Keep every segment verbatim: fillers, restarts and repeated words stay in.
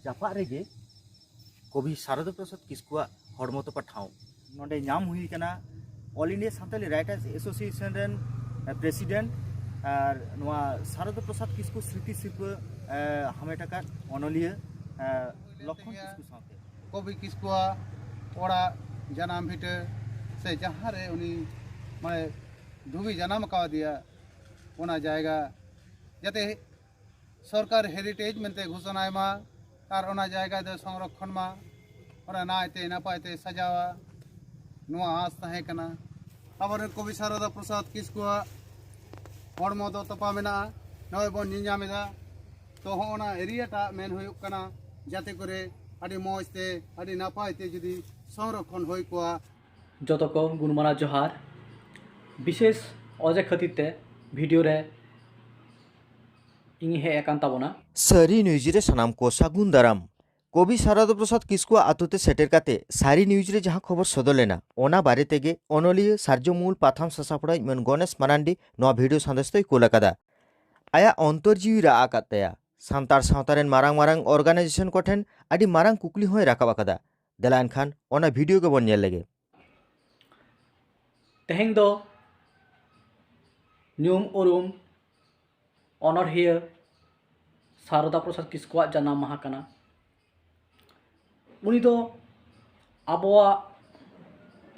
ᱡᱟᱯᱟᱜ ᱨᱮᱜᱮ ᱠᱚᱵᱤ ᱥᱟᱨᱚᱫᱟ ᱯᱨᱚᱥᱟᱫᱽ ᱠᱤᱥᱠᱩᱣᱟᱜ ᱦᱚᱲᱢᱚ ᱛᱚᱯᱟ ᱴᱷᱟᱶ᱾ ᱱᱚᱰᱮ ᱧᱟᱢ ᱦᱩᱭ ᱠᱟᱱᱟ All India Santali Writers Association ᱨᱮᱱ president ᱟᱨ ᱱᱚᱣᱟ ᱥᱟᱨᱚᱫᱟ ᱯᱨᱚᱥᱟᱫᱽ ᱠᱤᱥᱠᱩ ᱥᱨᱤᱛᱤ ᱥᱤᱨᱯᱟᱹ ᱮ, ᱦᱟᱢᱮᱴ ᱟᱠᱟᱫ ᱚᱱᱚᱞᱤᱭᱟᱹ ᱮ, ᱞᱚᱠᱷᱚᱱ ᱠᱤᱥᱠᱩ ᱥᱟᱶᱛᱮ᱾ ᱠᱚᱵᱤ ᱠᱤᱥᱠᱩᱣᱟᱜ ᱚᱲᱟᱜ, ᱡᱟᱱᱟᱢ ᱵᱷᱤᱴᱟᱹ ᱥᱮ ᱡᱟᱦᱟᱸ ᱨᱮ ᱩᱱᱤ ᱢᱟᱱᱮ ᱫᱷᱩᱵᱤ ᱡᱟᱱᱟᱢ ᱟᱠᱟᱣᱟᱫᱮᱭᱟ, ᱚᱱᱟ ᱡᱟᱭᱜᱟ ᱡᱟᱛᱮ ᱥᱚᱨᱠᱟᱨ heritage ᱢᱮᱱᱛᱮ ᱜᱷᱳᱥᱚᱱᱟᱭ ᱢᱟ ᱟᱨ ᱚᱱᱟ ᱡᱟᱭᱜᱟ ᱫᱚ ᱥᱚᱝᱨᱚᱠᱷᱚᱱ ᱢᱟ, ᱚᱱᱟ ᱱᱟᱭᱛᱮ ᱱᱟᱯᱟᱭ ᱛᱮ ᱥᱟᱡᱟᱣᱟ, ᱱᱚᱣᱟ ᱟᱸᱥ ᱛᱟᱦᱮᱸ ᱠᱟᱱᱟ᱾ ᱟᱵᱚᱨᱮᱱ ᱠᱚᱵᱤ ᱥᱟᱨᱚᱫᱟ ᱯᱨᱚᱥᱟᱫᱽ ᱠᱤᱥᱠᱩᱣᱟᱜ ᱦᱚᱲᱢᱚ ᱫᱚ ᱛᱚᱯᱟ ᱢᱮᱱᱟᱜᱼᱟ, ᱱᱚᱜᱼᱚᱭ ᱵᱚᱱ ᱧᱮᱧᱟᱢ ᱮᱫᱟ᱾ ᱛᱚ ᱦᱚᱸᱜᱼᱚ ᱱᱟ area ᱴᱟᱜ ᱢᱮᱱ ᱦᱩᱭᱩᱜ ᱠᱟᱱᱟ ᱡᱟᱛᱮ ᱠᱚᱨᱮ ᱟᱹᱰᱤ ᱢᱚᱡᱽ ᱛᱮ, ᱟᱹᱰᱤ ᱱᱟᱯᱟᱭ ᱛᱮ ᱡᱩᱫᱤ ᱥᱚᱝᱨᱚᱠᱷᱚᱱ ᱦᱩᱭ ᱠᱚᱜᱼᱟ᱾ ᱡᱚᱛᱚ ᱠᱚ ᱜᱩᱱᱢᱟᱱᱟᱣ ᱡᱚᱦᱟᱨ᱾ ᱵᱤᱥᱮᱥ ᱚᱡᱮ ᱠᱷᱟᱹᱛᱤᱨ ᱛᱮ video ᱨᱮ ᱤᱧ ᱦᱮᱡ ᱟᱠᱟᱱ ᱛᱟᱵᱚᱱᱟ᱾ ᱥᱟᱹᱨᱤ news ᱨᱮ ᱥᱟᱱᱟᱢ ᱠᱚ ᱥᱟᱹᱜᱩᱱ ᱫᱟᱨᱟᱢ᱾ ᱠᱚᱵᱤ ᱥᱟᱨᱚᱫᱟ ᱯᱨᱚᱥᱟᱫᱽ ᱠᱤᱥᱠᱩᱣᱟᱜ ᱟᱛᱳ ᱛᱮ ᱥᱮᱴᱮᱨ ᱠᱟᱛᱮ ᱥᱟᱹᱨᱤ news ᱨᱮ ᱡᱟᱦᱟᱸ ᱠᱷᱚᱵᱚᱨ ᱥᱚᱫᱚᱨ ᱞᱮᱱᱟ, ᱚᱱᱟ ᱵᱟᱨᱮ ᱛᱮᱜᱮ ᱚᱱᱚᱞᱤᱭᱟᱹ ᱥᱟᱨᱡᱚᱢ ᱢᱩᱞ ᱯᱟᱛᱷᱟᱢ ᱥᱟᱥᱟᱯᱲᱟᱣᱤᱡ ᱢᱟᱹᱱ ᱜᱚᱱᱮᱥ ᱢᱟᱨᱟᱱᱰᱤ ᱱᱚᱣᱟ video ᱥᱟᱸᱫᱮᱥ ᱫᱚᱭ ᱠᱩᱞ ᱟᱠᱟᱫᱟ᱾ ᱟᱭᱟᱜ ᱚᱱᱛᱚᱨ ᱡᱤᱣᱤ ᱨᱟᱜ ᱟᱠᱟᱫ ᱛᱟᱭᱟ᱾ ᱥᱟᱱᱛᱟᱲ ᱥᱟᱶᱛᱟ ᱨᱮᱱ ᱢᱟᱨᱟᱝ ᱢᱟᱨᱟᱝ organisation ᱠᱚᱴᱷᱮᱱ ᱟᱹᱰᱤ ᱢᱟᱨᱟᱝ ᱠᱩᱠᱞᱤ ᱦᱚᱸᱭ ᱨᱟᱠᱟᱵ ᱟᱠᱟᱫᱟ᱾ ᱫᱮᱞᱟ ᱮᱱᱠᱷᱟᱱ ᱚᱱᱟ video ᱜᱮᱵᱚᱱ ᱧᱮᱞ ᱞᱮᱜᱮ᱾ ᱛᱮᱦᱮᱧ ᱫᱚ ᱧᱩᱢ ᱩᱨᱩᱢ ᱚᱱᱚᱬᱦᱤᱭᱟᱹ ᱥᱟᱨᱚᱫᱟ ᱯᱨᱚᱥᱟᱫᱽ ᱠᱤᱥᱠᱩᱣᱟᱜ ᱡᱟᱱᱟᱢ ᱢᱟᱦᱟ ᱠᱟᱱᱟ᱾ ᱩᱱᱤ ᱫᱚ ᱟᱵᱚᱣᱟᱜ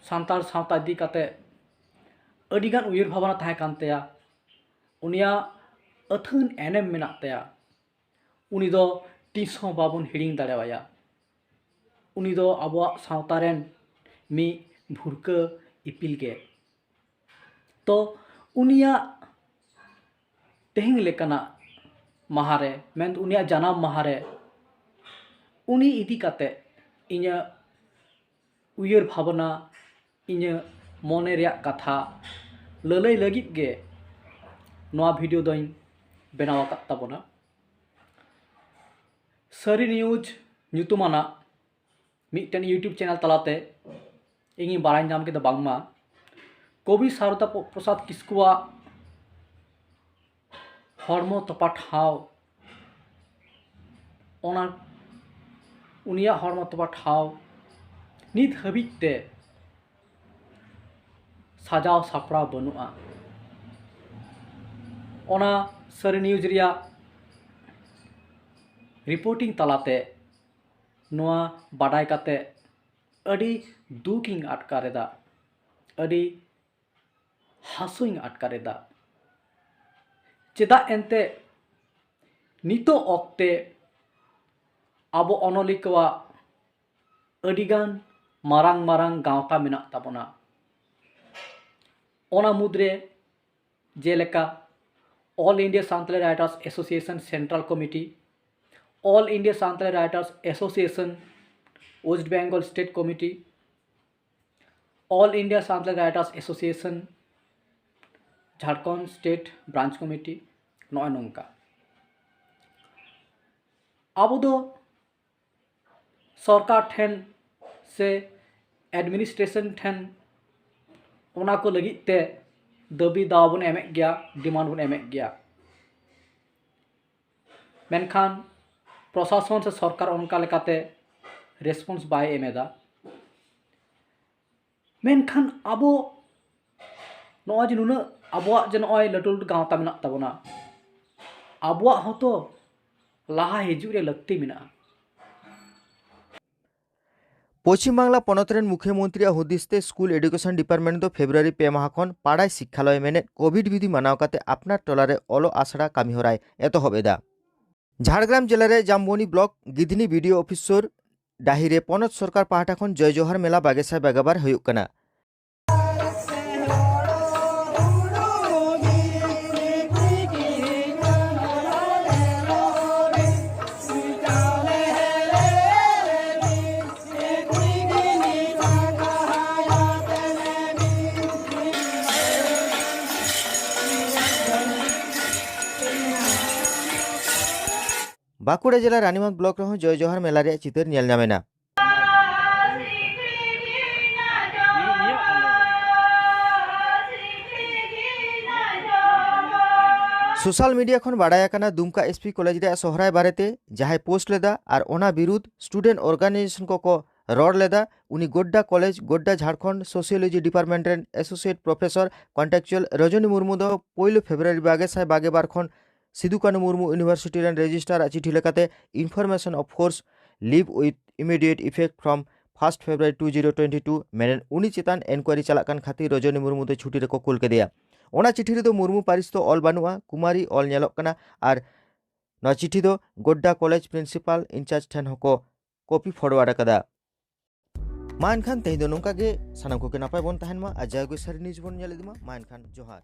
ᱥᱟᱱᱛᱟᱲ ᱥᱟᱶᱛᱟ ᱤᱫᱤ ᱠᱟᱛᱮ ᱟᱹᱰᱤᱜᱟᱱ ᱩᱭᱦᱟᱹᱨ ᱵᱷᱟᱵᱽᱱᱟ ᱛᱟᱦᱮᱸ ᱠᱟᱱ ᱛᱟᱭᱟ᱾ ᱩᱱᱤᱭᱟᱜ ᱟᱹᱛᱷᱟᱹᱱ ᱮᱱᱮᱢ ᱢᱮᱱᱟᱜ ᱛᱟᱭᱟ᱾ ᱩᱱᱤ ᱫᱚ ᱛᱤᱥ ᱦᱚᱸ ᱵᱟᱵᱚᱱ ᱦᱤᱲᱤᱧ ᱫᱟᱲᱮᱣᱟᱭᱟ᱾ ᱩᱱᱤ ᱫᱚ ᱟᱵᱚᱣᱟᱜ ᱥᱟᱶᱛᱟ ᱨᱮᱱ ᱢᱤᱫ ᱵᱷᱩᱨᱠᱟᱹ ᱤᱯᱤᱞ ᱜᱮ᱾ ᱛᱚ ᱩᱱᱤᱭᱟᱜ ᱛᱮᱦᱮᱧ ᱞᱮᱠᱟᱱᱟᱜ ᱢᱟᱦᱟ ᱨᱮ, ᱢᱮᱱᱫᱚ ᱩᱱᱤᱭᱟᱜ ᱡᱟᱱᱟᱢ ᱢᱟᱦᱟ ᱨᱮ, ᱩᱱᱤ ᱤᱫᱤ ᱠᱟᱛᱮ ᱤᱧᱟᱹᱜ ᱩᱭᱦᱟᱹᱨ ᱵᱷᱟᱵᱽᱱᱟ, ᱤᱧᱟᱹᱜ ᱢᱚᱱᱮ ᱨᱮᱭᱟᱜ ᱠᱟᱛᱷᱟ ᱞᱟᱹᱞᱟᱹᱭ ᱞᱟᱹᱜᱤᱫ ᱜᱮ ᱱᱚᱣᱟ video ᱫᱚᱧ ᱵᱮᱱᱟᱣ ᱟᱠᱟᱫ ᱛᱟᱵᱚᱱᱟ᱾ ᱥᱟᱹᱨᱤ news ᱧᱩᱛᱩᱢᱟᱱᱟᱜ ᱢᱤᱫᱴᱮᱱ YouTube channel ᱛᱟᱞᱟᱛᱮ ᱤᱧᱤᱧ ᱵᱟᱲᱟᱭ ᱧᱟᱢ ᱠᱮᱫᱟ ᱵᱟᱝᱢᱟ ᱠᱚᱵᱤ ᱥᱟᱨᱚᱫᱟ ᱯᱨᱚᱥᱟᱫᱽ ᱠᱤᱥᱠᱩᱣᱟᱜ ᱦᱚᱲᱢᱚ ᱛᱚᱯᱟ ᱴᱷᱟᱶ, ᱚᱱᱟ ᱩᱱᱤᱭᱟᱜ ᱦᱚᱲᱢᱚ ᱛᱚᱯᱟ ᱴᱷᱟᱶ ᱱᱤᱛ ᱦᱟᱹᱵᱤᱡ ᱛᱮ ᱥᱟᱡᱟᱣ ᱥᱟᱯᱲᱟᱣ ᱵᱟᱹᱱᱩᱜᱼᱟ᱾ ᱚᱱᱟ ᱥᱟᱹᱨᱤ ᱱᱤᱭᱩᱡᱽ ᱨᱮᱭᱟᱜ ᱨᱤᱯᱳᱨᱴᱤᱝ ᱛᱟᱞᱟᱛᱮ ᱱᱚᱣᱟ ᱵᱟᱰᱟᱭ ᱠᱟᱛᱮ ᱟᱹᱰᱤ ᱫᱩᱠᱤᱧ ᱟᱴᱠᱟᱨ ᱮᱫᱟ, ᱟᱹᱰᱤ ᱦᱟᱹᱥᱩᱧ ᱟᱴᱠᱟᱨ ᱮᱫᱟ᱾ ᱪᱮᱫᱟᱜ ᱮᱱᱛᱮ ᱱᱤᱛᱚᱜ ᱚᱠᱛᱮ ᱟᱵᱚ ᱚᱱᱚᱞᱤᱭᱟᱹ ᱠᱚᱣᱟᱜ ᱟᱹᱰᱤᱜᱟᱱ ᱢᱟᱨᱟᱝ ᱢᱟᱨᱟᱝ ᱜᱟᱶᱛᱟ ᱢᱮᱱᱟᱜ ᱛᱟᱵᱚᱱᱟ᱾ ᱚᱱᱟ ᱢᱩᱫᱽᱨᱮ ᱡᱮᱞᱮᱠᱟ All India Santali Writers Association Central Committee, All India Santali Writers Association West Bengal State Committee, All India Santali Writers Association Jharkhand State Branch Committee, ᱱᱚᱜᱼᱚᱭ ᱱᱚᱝᱠᱟ᱾ ᱟᱵᱚ ᱫᱚ ᱥᱚᱨᱠᱟᱨ ᱴᱷᱮᱱ ᱥᱮ ᱮᱰᱢᱤᱱᱤᱥᱴᱨᱮᱥᱚᱱ ᱴᱷᱮᱱ ᱚᱱᱟ ᱠᱚ ᱞᱟᱹᱜᱤᱫ ᱛᱮ ᱫᱟᱹᱵᱤ ᱫᱟᱣᱟ ᱵᱚᱱ ᱮᱢᱮᱫ ᱜᱮᱭᱟ, ᱰᱤᱢᱟᱱᱰ ᱵᱚᱱ ᱮᱢᱮᱫ ᱜᱮᱭᱟ᱾ ᱢᱮᱱᱠᱷᱟᱱ ᱯᱨᱚᱥᱟᱥᱚᱱ ᱥᱮ ᱥᱚᱨᱠᱟᱨ ᱚᱱᱠᱟ ᱞᱮᱠᱟᱛᱮ ᱨᱮᱥᱯᱚᱱᱥ ᱵᱟᱭ ᱮᱢ ᱮᱫᱟ᱾ ᱢᱮᱱᱠᱷᱟᱱ ᱟᱵᱚ ᱱᱚᱜᱼᱚᱭ ᱡᱮ ᱱᱩᱱᱟᱹᱜ ᱟᱵᱚᱣᱟᱜ ᱡᱮ ᱱᱚᱜᱼᱚᱭ ᱞᱟᱹᱴᱩ ᱞᱟᱹᱴᱩ ᱜᱟᱶᱛᱟ ᱢᱮᱱᱟᱜ ᱛᱟᱵᱚᱱᱟ, ᱟᱵᱚᱣᱟᱜ ᱦᱚᱸᱛᱚ ᱞᱟᱦᱟ ᱦᱤᱡᱩᱜ ᱨᱮ ᱞᱟᱹᱠᱛᱤ ᱢᱮᱱᱟᱜᱼᱟ᱾ ᱯᱚᱪᱷᱤᱢ ᱵᱟᱝᱞᱟ ᱯᱚᱱᱚᱛ ᱨᱮᱱ ᱢᱩᱠᱷᱭᱟᱹ ᱢᱚᱱᱛᱨᱤᱭᱟᱜ ᱦᱩᱫᱤᱥ ᱛᱮ ᱥᱠᱩᱞ ᱮᱰᱩᱠᱮᱥᱚᱱ ᱰᱤᱯᱟᱨᱴᱢᱮᱱᱴ ᱫᱚ ᱯᱷᱮᱵᱽᱨᱩᱣᱟᱨᱤ ᱯᱮ ᱢᱟᱦᱟ ᱠᱷᱚᱱ ᱯᱟᱲᱟᱭ ᱥᱤᱠᱠᱷᱟᱞᱚᱭ ᱢᱮᱱᱮᱫ ᱠᱳᱵᱷᱤᱰ ᱵᱤᱫᱷᱤ ᱢᱟᱱᱟᱣ ᱠᱟᱛᱮ ᱟᱯᱱᱟᱨ ᱴᱚᱞᱟ ᱨᱮ ᱚᱞᱚᱜ ᱟᱥᱲᱟ ᱠᱟᱹᱢᱤ ᱦᱚᱨᱟᱭ ᱮᱛᱚᱦᱚᱵ ᱮᱫᱟ᱾ ᱡᱷᱟᱲᱜᱨᱟᱢ ᱡᱮᱞᱟ ᱨᱮ ᱡᱟᱢᱵᱚᱱᱤ ᱵᱞᱚᱠ ᱜᱤᱫᱷᱱᱤ ᱵᱤᱰᱤᱳ ᱚᱯᱷᱤᱥ ᱥᱩᱨ ᱰᱟᱹᱦᱤ ᱨᱮ ᱯᱚᱱᱚᱛ ᱥᱚᱨᱠᱟᱨ ᱯᱟᱦᱴᱟ ᱠᱷᱚᱱ ᱡᱚᱭ ᱡᱚᱦᱟᱨ ᱢᱮᱞᱟ ᱵᱟᱜᱮ ᱥᱟᱭ ᱵᱟᱜᱟᱵᱟᱨ ᱦᱩᱭᱩᱜ ᱠᱟᱱᱟ᱾ ᱵᱟᱸᱠᱩᱲᱟ ᱡᱮᱞᱟ ᱨᱟᱱᱤᱵᱟᱸᱫᱷ ᱵᱞᱚᱠ ᱨᱮᱦᱚᱸ ᱡᱚᱭ ᱡᱚᱦᱟᱨ ᱢᱮᱞᱟ ᱨᱮᱭᱟᱜ ᱪᱤᱛᱟᱹᱨ ᱧᱮᱞ ᱧᱟᱢ ᱮᱱᱟ᱾ ᱥᱳᱥᱟᱞ ᱢᱤᱰᱤᱭᱟ ᱠᱷᱚᱱ ᱵᱟᱰᱟᱭ ᱟᱠᱟᱱᱟ ᱫᱩᱢᱠᱟ ᱮᱥᱯᱤ ᱠᱚᱞᱮᱡᱽ ᱨᱮᱭᱟᱜ ᱥᱚᱦᱨᱟᱭ ᱵᱟᱨᱮᱛᱮ ᱡᱟᱦᱟᱸᱭ ᱯᱳᱥᱴ ᱞᱮᱫᱟ ᱟᱨ ᱚᱱᱟ ᱵᱤᱨᱩᱫᱷ ᱥᱴᱩᱰᱮᱱᱴ ᱚᱨᱜᱟᱱᱟᱭᱡᱮᱥᱚᱱ ᱠᱚᱠᱚ ᱨᱚᱲ ᱞᱮᱫᱟ, ᱩᱱᱤ Godda college, Godda, Jharkhand sociology department ᱨᱮᱱ ᱮᱥᱳᱥᱤᱭᱮᱴ ᱯᱨᱚᱯᱷᱮᱥᱚᱨ ᱠᱚᱱᱴᱨᱟᱠᱪᱩᱣᱟᱞ ᱨᱚᱡᱚᱱᱤ ᱢᱩᱨᱢᱩ ᱫᱚ ᱯᱳᱭᱞᱳ ᱯᱷᱮᱵᱽᱨᱩᱣᱟᱨᱤ ᱵᱟᱜᱮ ᱥᱟᱭ ᱵᱟᱜᱮ ᱵᱟᱨ ᱠᱷᱚᱱ ᱥᱤᱫᱩ ᱠᱟᱹᱱᱩ ᱢᱩᱨᱢᱩ ᱤᱭᱩᱱᱤᱵᱷᱟᱨᱥᱤᱴᱤ ᱨᱮᱱ ᱨᱮᱡᱤᱥᱴᱟᱨ ᱟᱜ ᱪᱤᱴᱷᱤ ᱞᱮᱠᱟᱛᱮ information of force leave with immediate effect from first February two zero twenty two ᱢᱮᱱᱮᱫ ᱩᱱᱤ ᱪᱮᱛᱟᱱ ᱤᱱᱠᱩᱣᱟᱨᱤ ᱪᱟᱞᱟᱜ ᱠᱟᱱ ᱠᱷᱟᱹᱛᱤᱨ ᱨᱚᱡᱚᱱᱤ ᱢᱩᱨᱢᱩ ᱫᱚ ᱪᱷᱩᱴᱤ ᱨᱮᱠᱚ ᱠᱩᱞ ᱠᱮᱫᱮᱭᱟ᱾ ᱚᱱᱟ ᱪᱤᱴᱷᱤ ᱨᱮᱫᱚ ᱢᱩᱨᱢᱩ ᱯᱟᱹᱨᱤᱥ ᱫᱚ ᱚᱞ ᱵᱟᱹᱱᱩᱜᱼᱟ, ᱠᱩᱢᱟᱨᱤ ᱚᱞ ᱧᱮᱞᱚᱜ ᱠᱟᱱᱟ ᱟᱨ ᱱᱚᱣᱟ ᱪᱤᱴᱷᱤ ᱫᱚ ᱜᱳᱰᱰᱟ ᱠᱚᱞᱮᱡᱽ ᱯᱨᱤᱱᱥᱤᱯᱟᱞ ᱤᱱᱪᱟᱨᱡᱽ ᱴᱷᱮᱱ ᱦᱚᱸᱠᱚ ᱠᱚᱯᱤ ᱯᱷᱚᱨᱣᱟᱨᱰ ᱟᱠᱟᱫᱟ᱾ ᱢᱟ ᱮᱱᱠᱷᱟᱱ ᱛᱮᱦᱮᱧ ᱫᱚ ᱱᱚᱝᱠᱟ ᱜᱮ, ᱥᱟᱱᱟᱢ ᱠᱚᱜᱮ ᱱᱟᱯᱟᱭ ᱵᱚᱱ ᱛᱟᱦᱮᱱ ᱢᱟ ᱟᱨ ᱡᱟᱭᱜᱮ ᱥᱟᱹᱨᱤ ᱱᱤᱭᱩᱡᱽ ᱵᱚᱱ ᱧᱮᱞ ᱤᱫᱤ ᱢᱟ᱾ ᱢᱟ ᱮᱱᱠᱷᱟᱱ ᱡᱚᱦᱟᱨ᱾